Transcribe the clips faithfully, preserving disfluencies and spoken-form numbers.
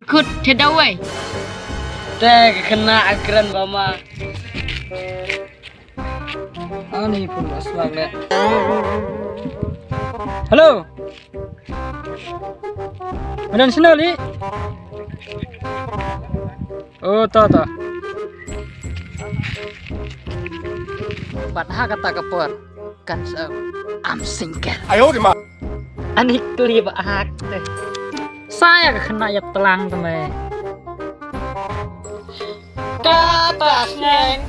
Kut te da wei. Te ka khynnah a kren ba ma. Ani pun ba swag le. Hello. Madan sini li. Oh, ta ta. Bad ha kata ka por kan sa am single. Ayo di ma. Ani kli ba hak te. Saya ka khynnah ïap tlang te me. Kata seng.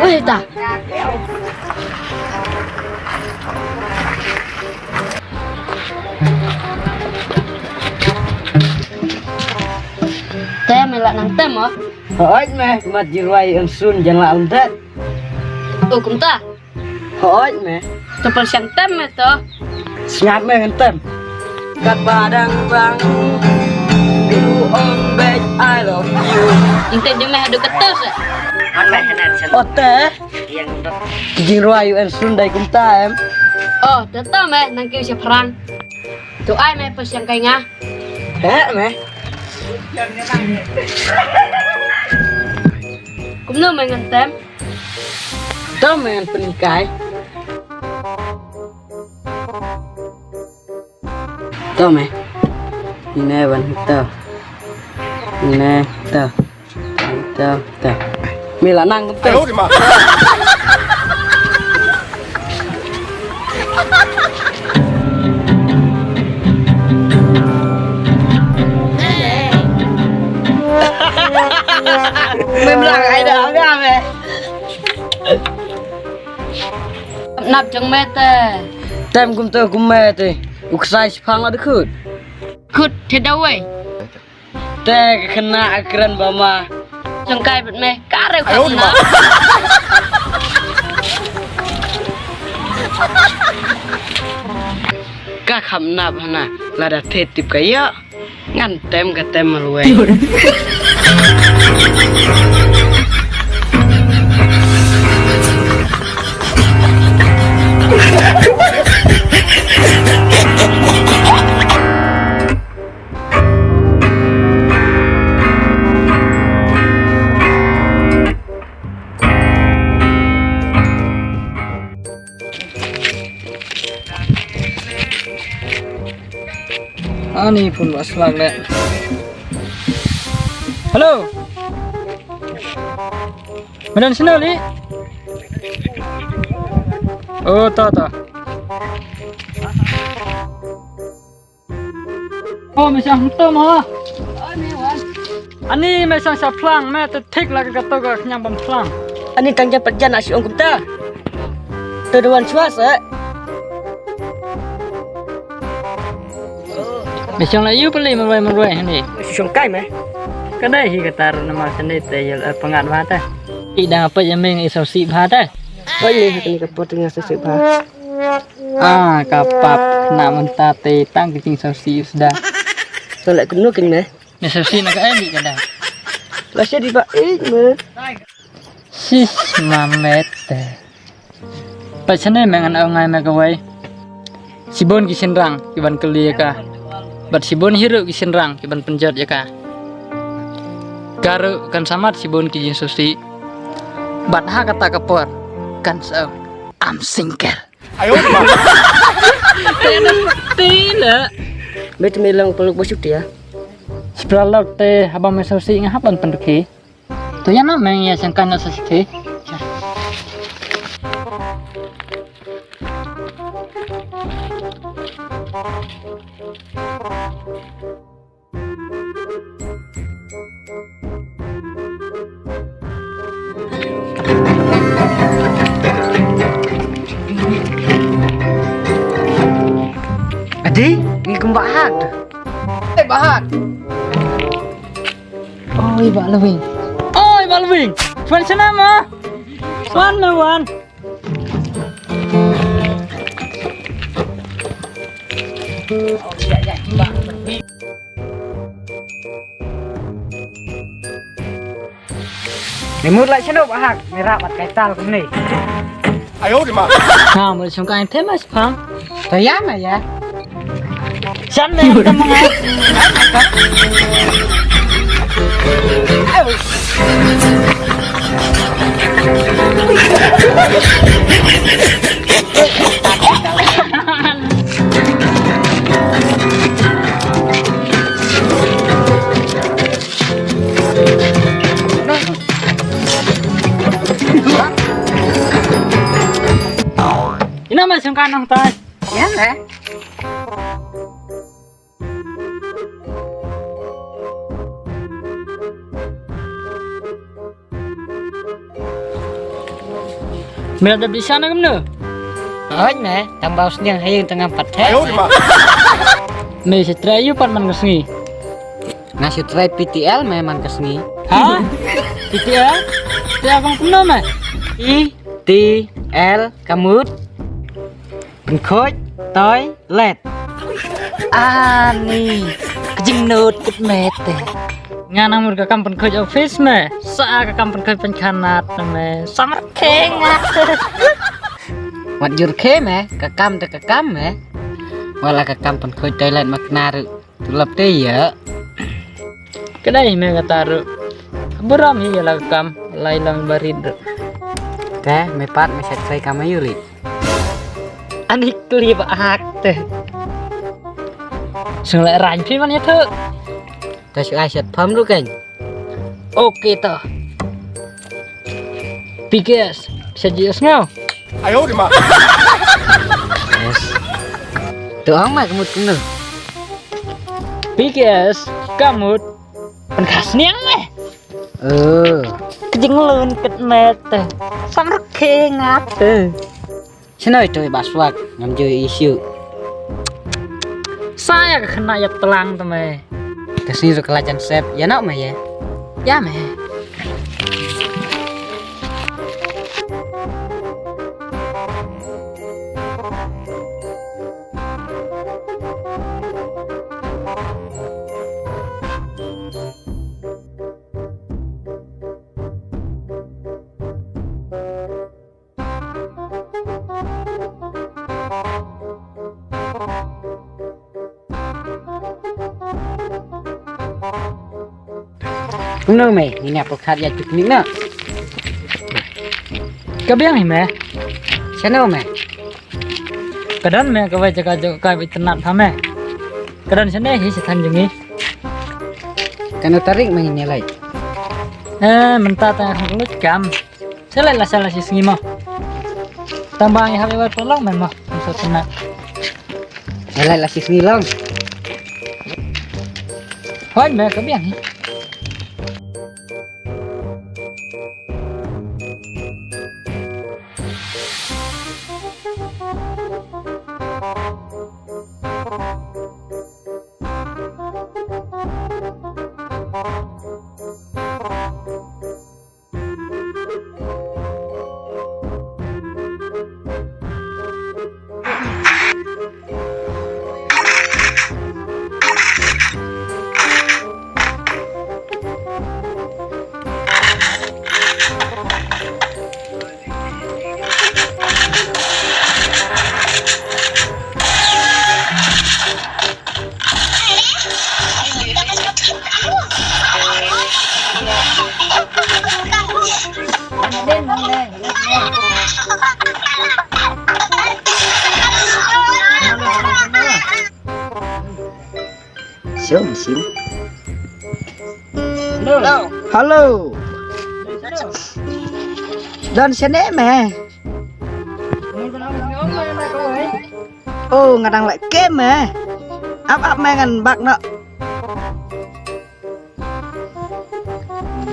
Wei ta. Te me la nang tem mo. Hooid me, mat jirwai en sun jan la undet. O kumta. Hooid me. To pyrshang tem me to. Sngap me ngan tem. Kat ba dang bang. Biru ong bej I love you. Inte di me haduh ketus. Ote. Ki jingrwai U N sun dei kumta em. Oh, to to me nang kiew sha phrang. To ai me pyrshang kai nga. He me. Kumno me ngan tem. To me ngan pynhikai. To me. Ine ban to. Ine to. To to. Me la nang to. Ayo di ma. Mem lang ai da ga me. Nap jong me te. Tem kum te kum me te. U ksai shipang ada khut. Khut te da wei. Te ka khynnah a kren ba ma. Jong kai bet me ka re ka na. Ka kham nap hana lada the tip ka ïa. Ngan tem ka tem marwei. Ani phone ba slak le. Hello. Madan sini li. Oh, ta ta. Oh, me shang hangto mo. Ani me shang sha phlang, me te thik la ka to ka khñiang bam phlang. Ani tang ja pat jan a shi ong kumta. To da wan shwa se. Me shang la yu pali marwei marwei hani. Shang kai me. Ka dei hi ka tar namar sani te yel, eh, pangat bha te. I dang apa ya meng i sawsi bha te. Oi ni kani ka pot nga sawsi bha. Ah, ka pap na mynta te tang ki jing sawsi sda. To leh kumno kin me? Ne sawsi na ka ai di ka da. La sha di ba eh me. Sis mamet te. Pat shane me ngan au ngai me kawei. Shibun ki shynrang ki ban kylli ïa ka. Bad shibun hi ruh ki shynrang ki ban pynjot ïa ka. Ka ruh kan sa mad shibun ki jingsngewsih. Bad ha kata ka por kan sa am single. Ayo ma. Te na ti la. Me te me long peluk ba shuti ïa. Shipra lok te haba me sngewsih nga hap ban pynrkhie. To ïa na meng ïa sngewsih na sa siti. Adi, ngi kum bahak. Eh, bahak. Oi, Bah Lwing. Oi, Bah Lwing. Wan sana ma. Wan ma wan. Ni mut la shano ba hak, ni rap at kai tal kumni. Ayo di ma. Ha, mut shong kai te mas pang. To ya ma ya. Shan me ta ma. Ina ma sungkan nong tai. Ya, eh. Me da bisan ngam no. Oi me, tang bau sniang hayung tang ngam pat the. Ayo di ma. Me sa trai yu pat man ka sngi. Nga sa trai P T L me man ka sngi. Ha? P T L? Te abang kumno me? P T L kamut. Pynkhuid toilet. Ani, ka jingnud kut me te. Nga nang mut ka kam pynkhuid office me. Sa ka kam pynkhuid pynkhanat me. Samar kheng. Wat jur khe me, ka kam te ka kam me. Wala ka kam pynkhuid toilet ma kna ruh. Tulop te ïa. Ka dei me kata ruh. Burom hi ïa la ka kam, lai long barit ruh. Te me pat me sa trai kam aïu ri. Ani kli ba ak te. Sung le rang phi man ïa thu. Te shu ai shat pham ruh kan. Ok to. P K S, sa ji sngaw. Ayo di ma. Yes. Tu ang ma kemut kena. P K S, kamut. Penkas niang eh. Oh. Kejing lun ket met. Samruk kengat. Shnoi toi ba swak ngam ju issue. Sa ïa ka khynnah ïap tlang te me. Ka sngi ruh ka la jan sep ïa noh me ïa. Ïa me. Kumno me, ngin ïa pyrkhat ïa picnic na. Ka biang hi me. Shano me? Ka don me kawei jaka jaka ka bi tnat ha me. Ka don shane hi sha than jong ngi. Kano tarik me ngin ïa leit? Eh, mynta tang lut kam. Sa leit la sa la shi sngi mo. Tang ba ngi hap ïa wad pynlong me mo. Sa tnat. Sa leit la shi sngi long. Hoi me ka biang hi. Hello. Hello. Don shane me. Oh, nga dang leh kem me. Ap ap me ngan bak noh.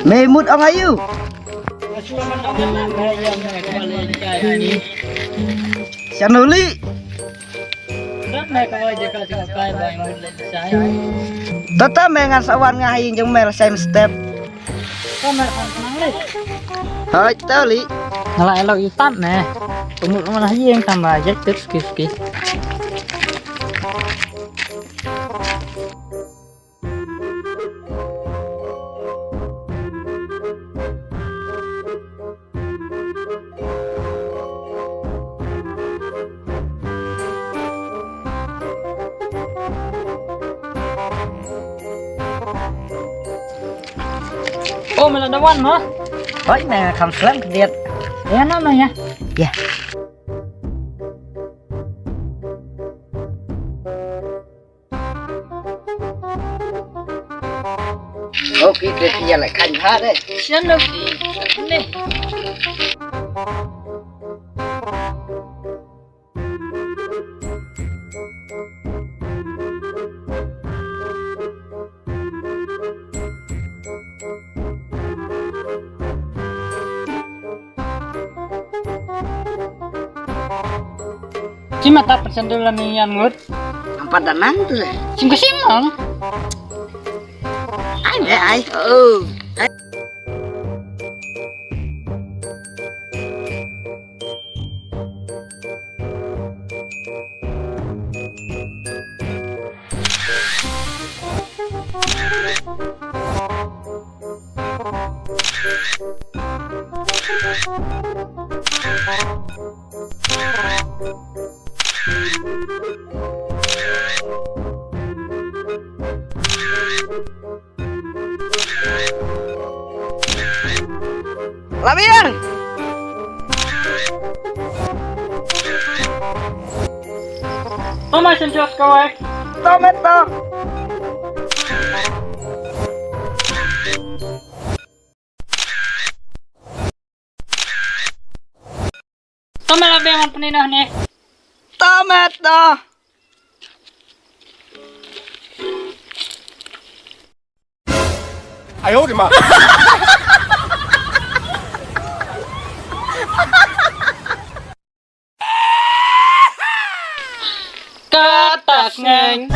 Me mut ong aïu. Shano li. Tata me ngan sa wan nga ha ïing jong me la same step. Hoi, tau li. Nga la elo yu tat ne. Pemut mana ha ïing tamba jek tuk ski ski. Oh, me la da wan mo? Hooid, me kham slem khyndiat. Ïa, no, no, ïa. Ïa. Okay, okay, ïa la khan ha de. Shen no ki. Ne. Shi mata persen dulu ni yang ngut. Empat dan enam tu. Sim ke simang. Ai, ai, ai. Oh. Labian. Toma, sentios kawai. Toma, to. Toma, labian, man puni noh ni. Toma, to. Ayo, di ma. Katas ngeng.